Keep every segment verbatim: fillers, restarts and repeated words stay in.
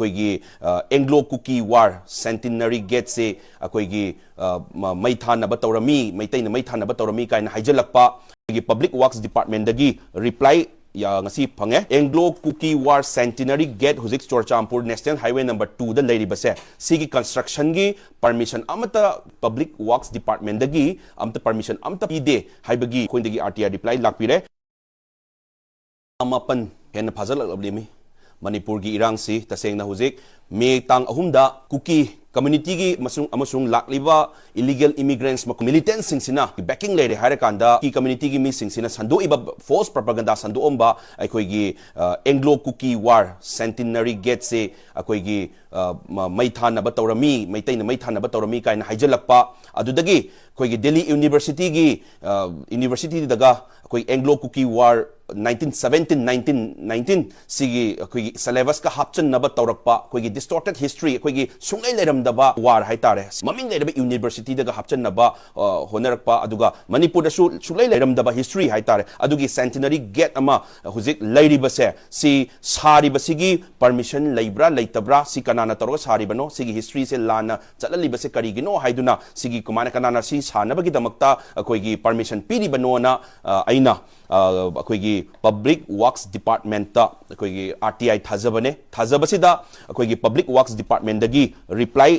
ꯑꯩꯈꯣꯏꯒꯤ Anglo Kuki war centenary ꯒꯦꯠꯁꯦ ꯑꯩꯈꯣꯏꯒꯤ ꯑ, ꯃ- ꯃꯩ ꯊꯥꯅꯕ ꯇꯧꯔꯝꯃꯤ, ꯃꯩꯇꯩꯅ ꯃꯩ ꯊꯥꯅꯕ ꯇꯧꯔꯝꯃꯤ ꯀꯥꯏꯅ ꯍꯥꯏꯖꯜꯂꯛꯄ ꯑꯩꯈꯣꯏꯒꯤ ꯄꯕ꯭ꯂꯤꯛ ꯋꯥꯛꯁ ꯗꯤꯄꯥꯔꯠꯃꯦꯟꯗꯒꯤ ꯔꯤꯄ꯭ꯂꯥꯏ ꯉꯁꯤ ꯐꯪꯉꯦ꯫ Anglo Kuki war centenary gate, ꯍꯧꯖꯤꯛ ꯆꯨꯔꯆꯥꯟꯄꯨꯔ ꯅꯦꯁꯅꯦꯜ ꯍꯥꯏꯋꯦ ꯅꯝꯕꯔ ꯇꯨꯗ ꯂꯩꯔꯤꯕꯁꯦ, ꯁꯤꯒꯤ ꯀꯟꯁꯇ꯭ꯔꯛꯁꯟꯒꯤ ꯄꯔꯃꯤꯁꯟ ꯑꯃꯠꯇ ꯄꯕ꯭ꯂꯤꯛ ꯋꯥꯛꯁ ꯗꯤꯄꯥꯔꯠꯃꯦꯟꯗꯒꯤ ꯑꯝꯇ ꯄꯔꯃꯤꯁꯟ ꯑꯝꯇ ꯄꯤꯗꯦ ꯍꯥꯏꯕꯒꯤ ꯑꯩꯈꯣꯏꯗꯒꯤ ꯑꯥꯔ ꯇꯤ ꯑꯥꯏ ꯔꯤꯄ꯭ꯂꯥꯏ ꯂꯥꯛꯄꯤꯔꯦ꯫ ꯃꯥꯄꯟ ꯍꯦꯟꯅ ꯐꯥꯖꯤꯜꯂꯛꯂꯕꯅꯤ꯫ ꯃꯅꯤꯄꯨꯔꯒꯤ ꯏꯔꯥꯡꯁꯤ ꯇꯁꯦꯡꯅ ꯍꯧꯖꯤꯛ ꯃꯦ ꯇꯥꯡ ꯑꯍꯨꯝꯗ ꯀꯨꯀꯤ ꯀꯝꯃ꯭ꯌꯨꯅꯤꯇꯤꯒꯤ ꯑꯃꯁꯨꯡ, ꯑꯃꯁꯨꯡ ꯂꯥꯛꯂꯤꯕ ꯏꯂꯤꯒꯦꯜ ꯏꯃꯤꯒ꯭ꯔꯦꯟꯠꯁ ꯃꯤꯂꯤꯇꯦꯟꯠꯁꯤꯡꯁꯤꯅ ꯕꯦꯀꯤꯡ ꯂꯩꯔꯦ ꯍꯥꯏꯔꯀꯥꯟꯗ ꯀꯨꯀꯤ ꯀꯝꯃ꯭ꯌꯨꯅꯤꯇꯤꯒꯤ ꯃꯤꯁꯤꯡꯁꯤꯅ ꯁꯟꯗꯣꯛꯏꯕ ꯐꯣꯜꯁ ꯄ꯭ꯔꯣꯄꯥꯒꯟꯗꯥ ꯁꯟꯗꯣꯛꯑꯝꯕ ꯑꯩꯈꯣꯏꯒꯤ ꯑꯦꯡꯒ꯭ꯂꯣ ꯀꯨꯀꯤ ꯋꯥꯔ ꯁꯦꯟꯇꯤꯅꯔꯤ ꯒꯦꯠꯁꯦ ꯑꯩꯈꯣꯏꯒꯤ ꯑ, ꯃ- ꯃꯩ ꯊꯥꯅꯕ ꯇꯧꯔꯝꯃꯤ, ꯃꯩꯇꯩꯅ ꯃꯩ ꯊꯥꯅꯕ ꯇꯧꯔꯝꯃꯤ ꯀꯥꯏꯅ ꯍꯥꯏꯖꯜꯂꯛꯄ꯫ ꯑꯗꯨꯗꯒꯤ ꯑꯩꯈꯣꯏꯒꯤ ꯗꯦꯜꯂꯤ ꯌꯨꯅꯤꯚꯔꯁꯤꯇꯤꯒꯤ ꯌꯨꯅꯤꯚꯔꯁꯤꯇꯤꯗꯒ ꯑꯩꯈꯣꯏ Anglo Kuki war nineteen seventeen nineteen nineteen ꯁꯤꯒꯤ ꯑꯩꯈꯣꯏꯒꯤ ꯁꯦꯂꯦꯕꯁꯀ ꯍꯥꯞꯆꯟꯅꯕ ꯇꯧꯔꯛꯄ, ꯑꯩꯈꯣꯏꯒꯤ ꯗꯤꯁꯇꯣꯔꯇꯦꯠ ꯍꯤꯁꯇ꯭ꯔꯤ, ꯑꯩꯈꯣꯏꯒꯤ ꯁꯨꯡꯂꯩ ꯂꯩꯔꯝꯗꯕ ꯋꯥꯔ ꯍꯥꯏꯇꯥꯔꯦ, ꯃꯃꯤꯡ ꯂꯩꯔꯕ ꯌꯨꯅꯤꯚꯔꯁꯤꯇꯤꯗꯒ ꯍꯥꯞꯆꯟꯅꯕ ꯑ, ꯍꯣꯠꯅꯔꯛꯄ, ꯑꯗꯨꯒ ꯃꯅꯤꯄꯨꯔꯗꯁꯨ ꯁꯨꯡꯂꯩ ꯂꯩꯔꯝꯗꯕ ꯍꯤꯁꯇ꯭ꯔꯤ ꯍꯥꯏꯇꯥꯔꯦ, ꯑꯗꯨꯒꯤ ꯁꯦꯟꯇꯤꯅꯔꯤ ꯒꯦꯠ ꯑꯃ ꯍꯧꯖꯤꯛ ꯂꯩꯔꯤꯕꯁꯦ, ꯁꯤ ꯁꯥꯔꯤꯕꯁꯤꯒꯤ ꯄꯔꯃꯤꯁꯟ ꯂꯩꯕ꯭ꯔꯥ ꯂꯩꯇꯕ꯭ꯔꯥ, ꯁꯤ ꯀꯅꯥꯅ ꯇꯧꯔꯒ ꯁꯥꯔꯤꯕꯅꯣ, ꯁꯤꯒꯤ ꯍꯤꯁꯇ꯭ꯔꯤꯁꯦ ꯂꯥꯟꯅ ꯆꯠꯍꯜꯂꯤꯕꯁꯦ ꯀꯔꯤꯒꯤꯅꯣ ꯍꯥꯏꯗꯨꯅ ꯁꯤꯒꯤ ꯀꯃꯥꯏꯅ ꯀꯅꯥꯅ ꯁꯤ ꯁꯥꯟꯅꯕꯒꯤꯗꯃꯛꯇ ꯑꯩꯈꯣꯏꯒꯤ ꯄꯔꯃꯤꯁꯟ ꯄꯤꯔꯤꯕꯅꯣꯅ ꯑ, ꯑꯩꯅ ꯑ, ꯑꯩꯈꯣꯏꯒꯤ ꯄꯕ꯭ꯂꯤꯛ ꯋꯥꯛꯁ ꯗꯤꯄꯥꯔꯠꯃꯦꯟꯠꯇ ꯑꯩꯈꯣꯏꯒꯤ ꯑꯥꯔ ꯇꯤ ꯑꯥꯏ ꯊꯥꯖꯕꯅꯦ꯫ ꯊꯥꯖꯕꯁꯤꯗ ꯑꯩꯈꯣꯏꯒꯤ ꯄꯕ꯭ꯂꯤꯛ ꯋꯥꯛꯁ ꯗꯤꯄꯥꯔꯠꯃꯦꯟꯠꯗꯒꯤ ꯔꯤꯄ꯭ꯂꯥꯏ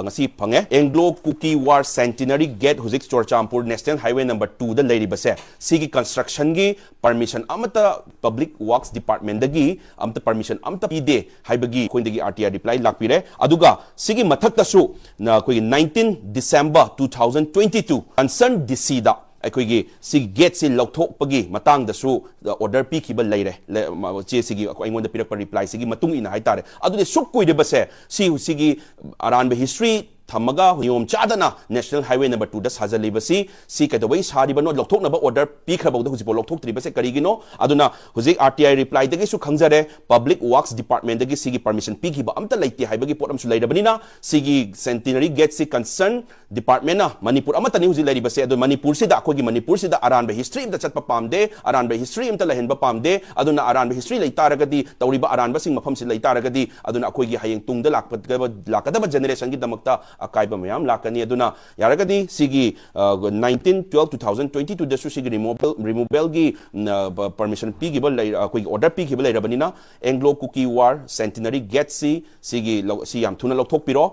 ꯉꯁꯤ ꯐꯪꯉꯦ꯫ Anglo Kuki war centenary gate, ꯍꯧꯖꯤꯛ ꯆꯨꯔꯆꯥꯟꯄꯨꯔ ꯅꯦꯁꯅꯦꯜ ꯍꯥꯏꯋꯦ ꯅꯝꯕꯔ ꯇꯨꯗ ꯂꯩꯔꯤꯕꯁꯦ, ꯁꯤꯒꯤ ꯀꯟꯁꯇ꯭ꯔꯛꯁꯟꯒꯤ ꯄꯔꯃꯤꯁꯟ ꯑꯃꯠꯇ ꯄꯕ꯭ꯂꯤꯛ ꯋꯥꯛꯁ ꯗꯤꯄꯥꯔꯠꯃꯦꯟꯠꯗꯒꯤ ꯑꯝꯇ ꯄꯔꯃꯤꯁꯟ ꯑꯝꯇ ꯄꯤꯗꯦ ꯍꯥꯏꯕꯒꯤ ꯑꯩꯈꯣꯏꯗꯒꯤ ꯑꯥꯔ ꯇꯤ ꯑꯥꯏ ꯔꯤꯄ꯭ꯂꯥꯏ ꯂꯥꯛꯄꯤꯔꯦ꯫ ꯑꯗꯨꯒ ꯁꯤꯒꯤ ꯃꯊꯛꯇꯁꯨ ꯅ ꯑꯩꯈꯣꯏꯒꯤ nineteen December two thousand twenty two concern ꯗꯤ ꯁꯤꯗ ꯑꯩꯈꯣꯏꯒꯤ ꯁꯤ ꯒꯦꯠꯁꯤ ꯂꯧꯊꯣꯛꯄꯒꯤ ꯃꯇꯥꯡꯗꯁꯨ ꯑꯣꯔꯗꯔ ꯄꯤꯈꯤꯕ ꯂꯩꯔꯦ꯫ ꯂꯦ- ꯃ- ꯆꯦꯁꯤꯒꯤ ꯑꯩꯈꯣꯏ- ꯑꯩꯉꯣꯟꯗ ꯄꯤꯔꯛꯄ ꯔꯤꯄ꯭ꯂꯥꯏꯁꯤꯒꯤ ꯃꯇꯨꯡ ꯏꯟꯅ ꯍꯥꯏꯇꯥꯔꯦ꯫ ꯑꯗꯨꯗꯤ ꯁꯨꯛ ꯀꯨꯏꯔꯤꯕꯁꯦ, ꯁꯤ ꯁꯤꯒꯤ ꯑꯔꯥꯟꯕ ꯍꯤꯁꯇ꯭ꯔꯤ ꯊꯝꯃꯒ ꯅꯤꯌꯣꯝ ꯆꯥꯗꯅ National Highway number two ꯗ ꯁꯥꯖꯜꯂꯤꯕꯁꯤ, ꯁꯤ ꯀꯩꯗꯧꯕꯩ ꯁꯥꯔꯤꯕꯅꯣ? ꯂꯧꯊꯣꯛꯅꯕ order ꯄꯤꯈ꯭ꯔꯐꯥꯎꯗ ꯍꯧꯖꯤꯛꯐꯥꯎ ꯂꯧꯊꯣꯛꯇ꯭ꯔꯤꯕꯁꯦ ꯀꯔꯤꯒꯤꯅꯣ? ꯑꯗꯨꯅ ꯍꯧꯖꯤꯛ R T I reply ꯗꯒꯤꯁꯨ ꯈꯪꯖꯔꯦ, Public Works Department ꯗꯒꯤ ꯁꯤꯒꯤ permission ꯄꯤꯈꯤꯕ ꯑꯝꯇ ꯂꯩꯇꯦ ꯍꯥꯏꯕꯒꯤ ꯄꯣꯠ ꯑꯃꯁꯨ ꯂꯩꯔꯕꯅꯤꯅ, ꯁꯤꯒꯤ Centenary Gate ꯁꯤ concern department ꯅ, ꯃꯅꯤꯄꯨꯔ ꯑꯃꯠꯇꯅꯤ ꯍꯧꯖꯤꯛ ꯂꯩꯔꯤꯕꯁꯦ, ꯑꯗꯨ ꯃꯅꯤꯄꯨꯔꯁꯤꯗ, ꯑꯩꯈꯣꯏꯒꯤ ꯃꯅꯤꯄꯨꯔꯁꯤꯗ ꯑꯔꯥꯟꯕ history ꯑꯝꯇ ꯆꯠꯄ ꯄꯥꯝꯗꯦ, ꯑꯔꯥꯟꯕ history ꯑꯝꯇ ꯂꯩꯍꯟꯕ ꯄꯥꯝꯗꯦ꯫ ꯑꯗꯨꯅ ꯑꯔꯥꯟꯕ history ꯂꯩ ꯇꯥꯔꯒꯗꯤ, ꯇꯧꯔꯤꯕ ꯑꯔꯥꯟꯕꯁꯤꯡ ꯃꯐꯝꯁꯤ ꯂꯩ ꯇꯥꯔꯒꯗꯤ, ꯑꯗꯨꯅ ꯑꯩꯈꯣꯏꯒꯤ ꯍꯌꯦꯡ ꯇꯨꯡꯗ ꯂꯥꯛꯀꯗꯕ, ꯂꯥꯛꯀꯗꯕ generation ꯒꯤꯗꯃꯛꯇ ꯑꯀꯥꯏꯕ ꯃꯌꯥꯝ ꯂꯥꯛꯀꯅꯤ꯫ ꯑꯗꯨꯅ ꯌꯥꯔꯒꯗꯤ ꯁꯤꯒꯤ, ꯑ, nineteen twelve two thousand twenty two ꯗꯁꯨ ꯁꯤꯒꯤ removal, removal ꯒꯤ, ꯎꯝ, ꯑ, ꯄ-, permission ꯄꯤꯈꯤꯕ ꯂꯩ-, ꯑꯩꯈꯣꯏꯒꯤ order ꯄꯤꯈꯤꯕ ꯂꯩꯔꯕꯅꯤꯅ, Anglo Kuki War Centenary Gate ꯁꯤ, ꯁꯤꯒꯤ ꯂꯧ-, ꯁꯤ ꯌꯥꯝ ꯊꯨꯅ ꯂꯧꯊꯣꯛꯄꯤꯔꯣ꯫